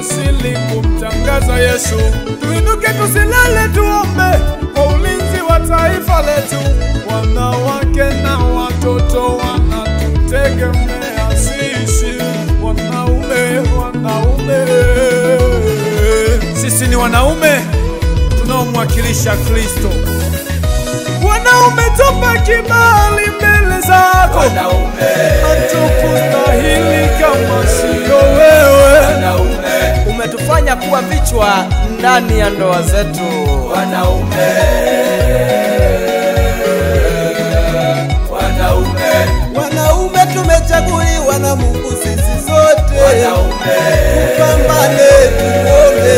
ujasiri kumtangaza Yesu. Tuinuke tusilale, tuombe kwa ulinzi wa taifa letu. Wanawake na watoto wanatutegemea sisi. Wanaume, wanaume, sisi ni wanaume tunaomwakilisha Kristo. Wanaume tupe kibali mbele zako. Wanaume hatukustahili kama sio wewe. Wanaume umetufanya kuwa vichwa ndani ya ndoa zetu. Wanaume, wanaume, wanaume tumechaguliwa na Mungu sisi sote. Wanaume tupambane, tuombe,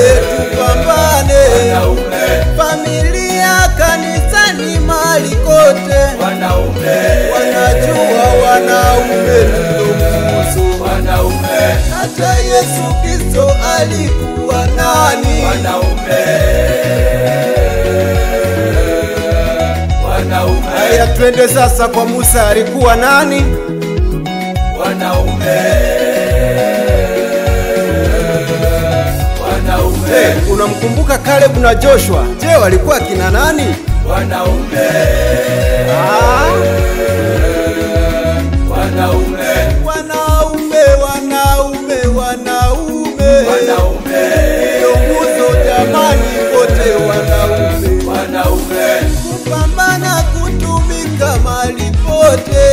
tupambane. Wanaume familia, kanisani, mali kote. Wanaume wanajua wanaume ndio nguzo. Wanaume hata Yesu Kristo alikuwa nani? Wanaume, wanaume. Haya twende sasa kwa Musa, alikuwa nani? Wanaume, wanaume. Hey, unamkumbuka Caleb na Joshua? Je, walikuwa kina nani? Wanaume, wanaume, wanaume, wanaume, wanaume, wanaume ndio nguzo jamani, wote wanaume. Wanaume kupambana, kutumika mali pote.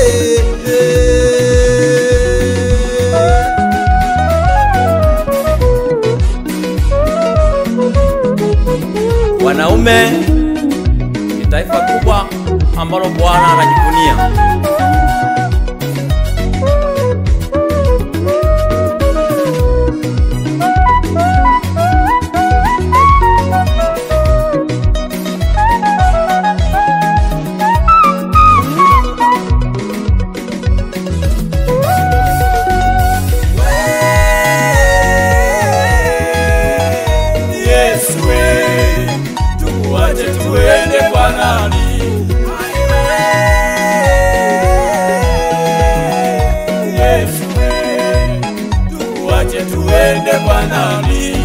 Wanaume ni taifa kubwa ambalo Bwana anajivunia. Yesu, tuache tuende kwa nani? Yesu, tuache tuende kwa nani?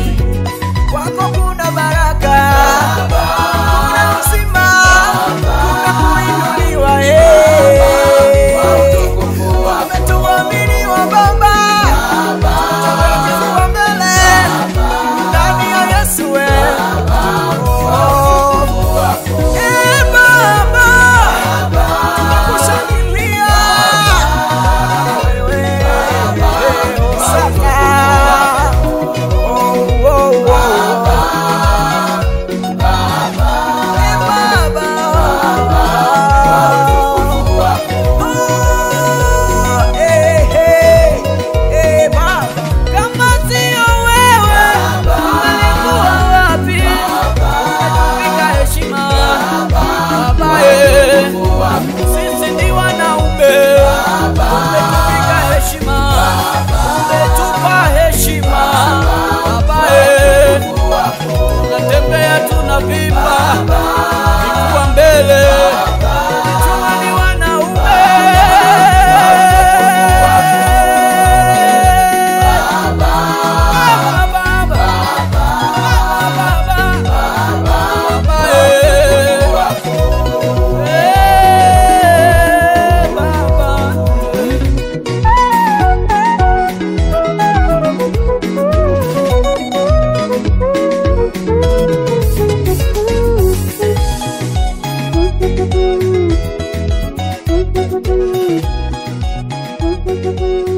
Kwako kuna baraka, kuna uzima, kuna kuinuliwa. Umetuaminiwa Baba, tumetuwa mbele ndani ya Yesu. Baba, tunakushangilia wewe sana. Oh, oh, oh. Baba, oh, eh, eh, eh, Baba. Kama sio wewe, ungelikuwa wapi? Umetuvika heshima Baba, eh. Sisi ni wanaume, umetuvika heshima, umetupa heshima Baba, eh. Tunatembea tunapima, kifua mbele, chuma ni wanaume. Baba, baba, baba, baba, eh. Eh, baba. Thank you.